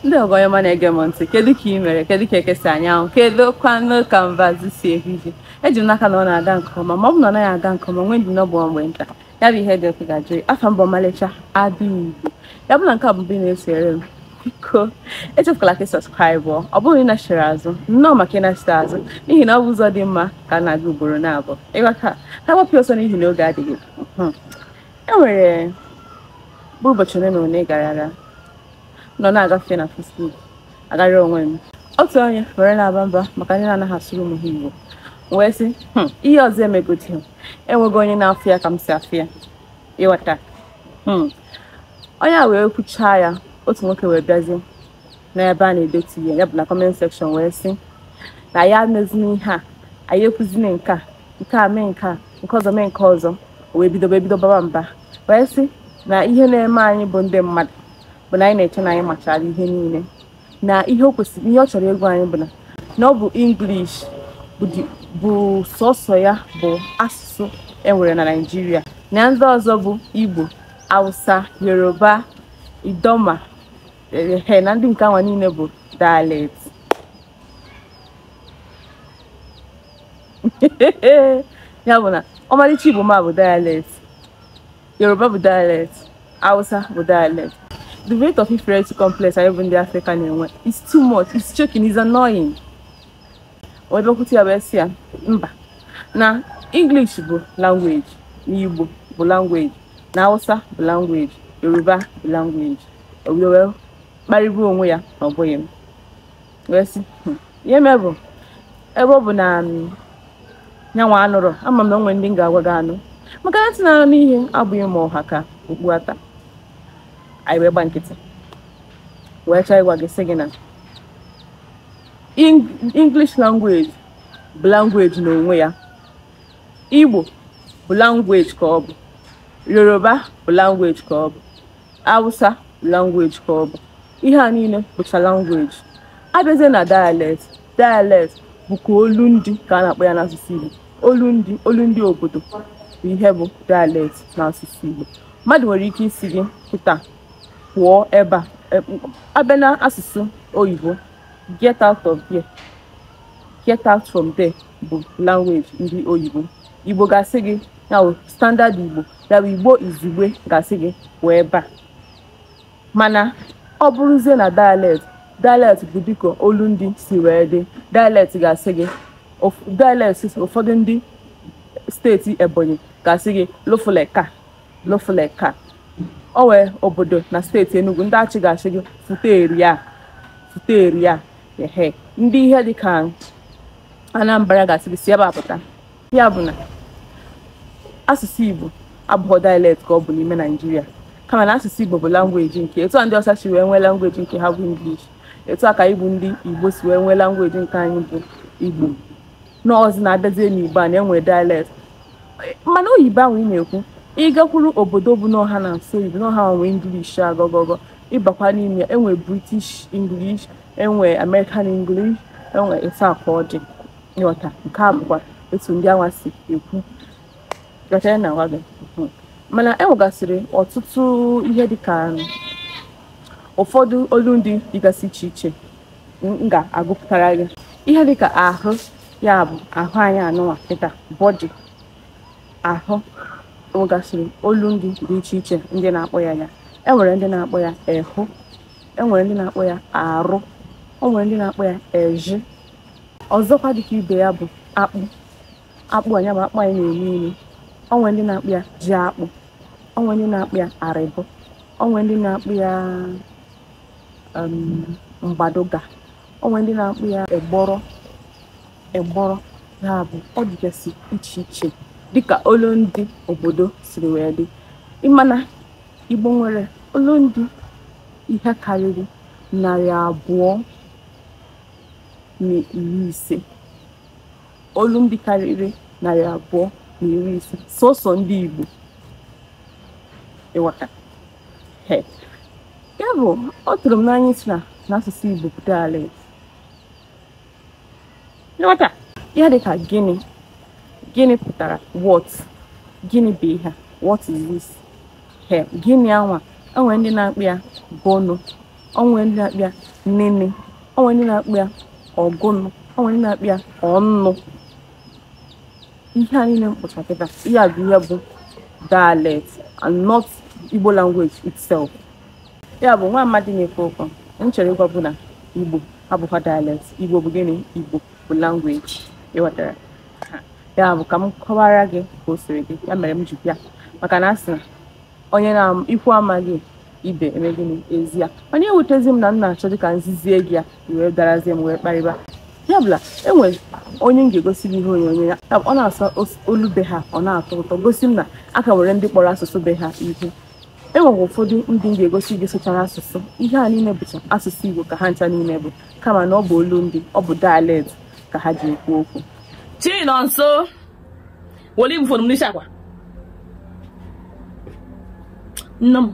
Ndị ọgọ ọma na-ege m ntị, kedu ka ị mere? Kedu ka ekesa anyanwụ? Kedu kwanụ ka mbazi si ehiji? Eji m n'aka na ọ na-aga nke ọma, ma ọ bụ na ọ naghị aga nke ọma, nwee ndị n'ọgbọ mgbe nta. Ya bụ ihe dị oke ga-ajụ. Afa mbụ Ọmalịcha Ada Igbo. Ya bụ na nke a bụ mbụ ị na-esonyere m. Biko, echefukwala ka ị subscribe ọ bụrụ na ị nachiri azụ, nnọọ maka ịnachite azụ, n'ihi na ọ bụ ụzọ dị mma ka a na-aga ugboro na-abụọ. Ịghọta, ka gbapụ ọsọ n'ihi na oge adịghị. E nwere bụ ụbọchị ole na ole gara aga nọ na-agafe na Facebook agara onwe m, otu onye were na-aba mba maka ndị na-anaghị asụrụ ụmụ ha Igbo. M wee sị, ihe ọzọ emegodi m, enweghị onye na-afụ ya ka m si afụ ya. Ịghọta. Onye a wee kwuchaa ya, otu nwoke wee bịazie n'ebe a na-edetu ihe, ya bụ na comment section, wee sị na ya emezina ihe a, anyị ekwuzina nke a, nke a mee nke a, nke ọzọ mee nke ọzọ. O wee bido baba mba, wee sị na ihe na-eme anyị bụ ndị mmadụ bụ na anyị na-eche na anyị machara ihe niile, na ihe o kwesịrị, ihe ọ chọrọ ịgwa anyị bụ na ọ bụ English bụ sọsọ ya bụ asụsụ e nwere na Naịjirịa, na ndị ọzọ bụ Igbo, Hausa, Yoruba, Idoma, na ndị nke anwa niile bụ dialect. Ya bụ na ọmalịcha Igbo ma bụ dialect, Yoruba bụ dialect, Hausa bụ dialect. The rate of inferiority complex anyị bụ ndị Afrịka na-enwe is too much, it's choking, it's annoying. O bịakwute ya wee sị ya mba, na English bụ language, na Igbo bụ language, na Hausa bụ language, Yoruba bụ language. O bido wee kparịba onwe ya na ọ bụghị m. Wee sị, ihe mee bụ ebe ọ bụ na nyanwa anụrụ, ama m na onwe ndị m ga-agwa gị anụ, maka na ntị na-anụ ihe abụghị ma ọha ka okpu ata. Anyị wee gba nkịtị wee chọọ ịgwa gị sị gị na English language bụ language n'onwe ya, Igbo bụ language ka ọ bụ, Yoruba bụ language ka ọ bụ, Hausa bụ language ka ọ bụ. Ihe a niile bụcha language. Abịazie na dialect, dialect bụ ka olu ndị ka a na-akpọ ya n'asụsụ Igbo. Olu ndị obodo bụ ihe bụ dialect n'asụsụ Igbo. Mmadụ nwere ike isi gị kịta pụọ ebe a, abịa na asụsụ oyibo, get out of there, get out from there bụ language ndị oyibo. Igbo ga-asị gị, ya bụ standard Igbo, ya bụ Igbo izugbe ga-asị gị pụọ ebe a. Mana ọ bụrụzie na dialect, dialect bụ dịka olu ndị si wee dị. Dialect ga-asị gị, dialect ụfọdụ ndị steeti Ebonyi ga-asị gị lofuleka, lofuleka. O wee obodo na steeti Enugu, ndị Achị ga-asị gị futeria, futeria. Ehe, ndị ihe dịka Anambra ga-asị gị si ebe a pụta. Ya bụ na asụsụ Igbo abụghị dialect ka ọ bụ n'ime Naịjirịa, kama na asụsụ Igbo bụ language nke etu a ndị ọcha si wee nwee language nke ha bụ English, etu a ka anyị bụ ndị Igbo si wee nwee language nke anyị bụ Igbo. N'ọzọ na-abịazie n'Igbo a na-enwe dialect. Mana oyibo ahụ ị na-ekwu, ị gakwuru obodo bụ n'ọha na-asụ oyibo, n'ọha nwe English agọgọgọ, ịbakwa n'ime ya, enwe British English, enwe American English, enwe etu a ka ọ dị. Ịghọta, nke a bụkwa etu ndị anwa si ekwu. Ghọtara na agwa gị. Mana e nwegasịrị ọtụtụ ihe dịka ụfọdụ olu ndị dịgasị iche iche m ga-agụpụtara gị. Ihe dịka ahụ, ya bụ ahụ anyị anụnwa kịta, body, ahụ, nwegasịrị olu ndị dị iche iche ndị na-akpọ ya ya. E nwere ndị na-akpọ ya ehụ, e nwere ndị na-akpọ ya arụ, o nwere ndị na-akpọ ya eji. Ọzọkwa dịka ibe ya bụ akpụ. Akpụ anya bụ akpụ anyị na-eme imi. O nwere ndị na-akpọ ya ji akpụ, o nwere ndị na-akpọ ya arịbụ, o nwere ndị na-akpọ ya mgbadoga, o nwere ndị na-akpọ ya egbọrọ, egbọrọ. Ya bụ ọ dịgasị iche iche dịka olu ndị obodo siri wee dị. Ịma na Igbo nwere olu ndị ihe karịrị 250. Olu ndị karịrị 250 sọsọ ndị Igbo. Ịghọta. Ya bụ ọ tụrụ m n'anya isi na n'asụsụ Igbo bụ dialect. Ịghọta. Ihe dịka gịnị, gịnị pụtara what, gịnị bụ ihe, what is this? Gịnị anwa, enwere ndị na-akpọ ya gono, O nwere ndị na-akpọ ya nene, o nwere ndị na-akpọ ya ọgụnụ, o nwere ndị na-akpọ ya ọnụ. Ihe a niile m kpọchara kịta, ihe a bụ ihe bụ dialect and not Igbo language itself. Ya bụ nwa amadi na-ekwu okwu m chọrọ ịgwa bụ na Igbo abụghị dialect. Igbo bụ gịnị? Igbo bụ language. Ịghọtara? Ya bụ ka m kọwara gị ka o siri dị. Ya mere m ji bịa, maka na asị na onye na ikwu amaghị ibe eme gịnị ezi ya. Mana ewutezi m na m na-achọ dịka nzizie gị ya wee darazie m wee kparịba. Ya bụla enwere onye m ga-egosi gị ihe onyonyo ya, ọ na-asụ olu be ha, ọ na-atọ ụtọ, gosi m na aka nwere ndị kpọrọ asụsụ be ha ihu. Enwere ụfọdụ ndị m ga-egosi gị sụchara asụsụ. Ihe a niile bụcha asụsụ Igbo ka ha ncha niile bụ, kama na ọ bụ olu ndị, ọ bụ dialect ka ha ji ekwu okwu. Chinonso, were ibu fonu m n'isi akwa. Nne m.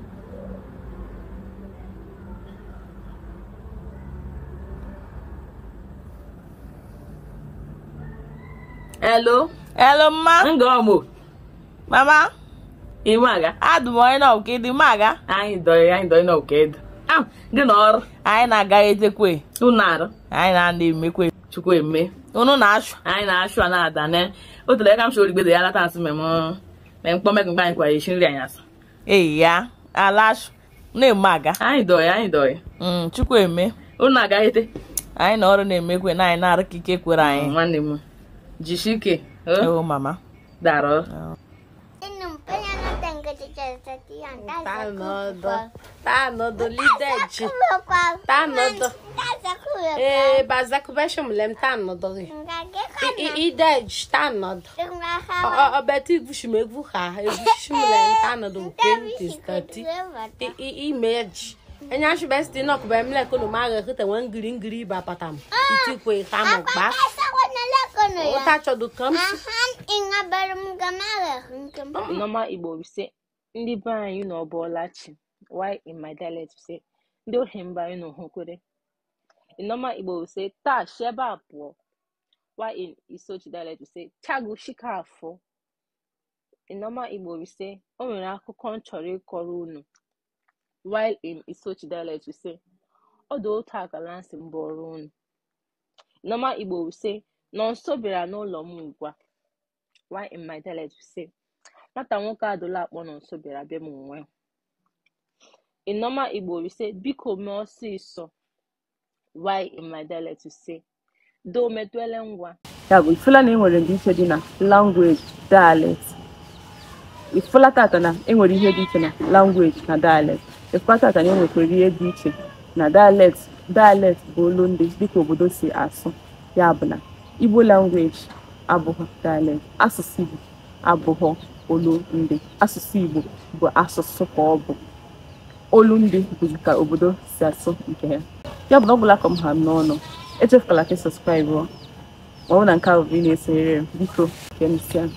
Hello. Hello, ma. Ngomo. Mama. Imaga. Adụ m onye na oke dị maga. Anyị dọrọ na oke dị. Ah, gị na ọrụ. Anyị na-aga etekwe. Unu arụ. Anyị na-ana emekwe. Chukwu eme. Unu na-achụ. Anyị na-achụ a na-ada ne. O tere ka m shoro igbe ya lata asị mem. Me mkpọ mekụ mgbe anyị kwara esi nri anyasị. Ee ya, ala achụ. Na-eme aga. Anyị dọrọ, Chukwu eme. Unu aga ete. Anyị na ọrụ na-emekwe na anyị na-arụ ka ike kwere anyị. Nwanne m. Jishike. Oh, mama. Daro. Normal Igbo we say ndị be anyị na ọbọlachi. Why in my dialect we say ndị ohi mba anyị na ohukwere. In normal Igbo we say taa sheba apụọ. Why in Isochi dialect we say chagu shika afọ. In normal Igbo we say o nwere akụkọ m chọrọ ịkọrọ unu. While in Isochi dialect we say ọ dị otu akara nsị mbụ ọrụ unu. In normal Igbo we say Nonso bịara n'ụlọ m ugbu a. Why in my dialect we say nwata nwoke adụla akpọ Nonso bịara be m onwe. In normal Igbo we say biko mee ọsịsọ. Why in my dialect we say do metụele ngwa. Ya bụ ifụla na enwere ndịiche dị na language dialect. Ifụla tata na enwere ihe dị iche na language na dialect. Ifụla tata na enwekwara ihe dị iche na dialect. Dialect bụ olu ndị dịka obodo si asụ. Ya bụ na Igbo language abụghị dialect. Asụsụ Igbo abụghị olu ndị. Asụsụ Igbo bụ asụsụ ka ọ bụ. Olu ndị bụ ka obodo si asụ nke ha. Ya bụ na ọ bụla ka m ha m n'ọnụ. Echefukwala ka ị subscribe ọ. Ma ọ bụ na nke a bụ ị na-esonyere m, biko ka emesịa.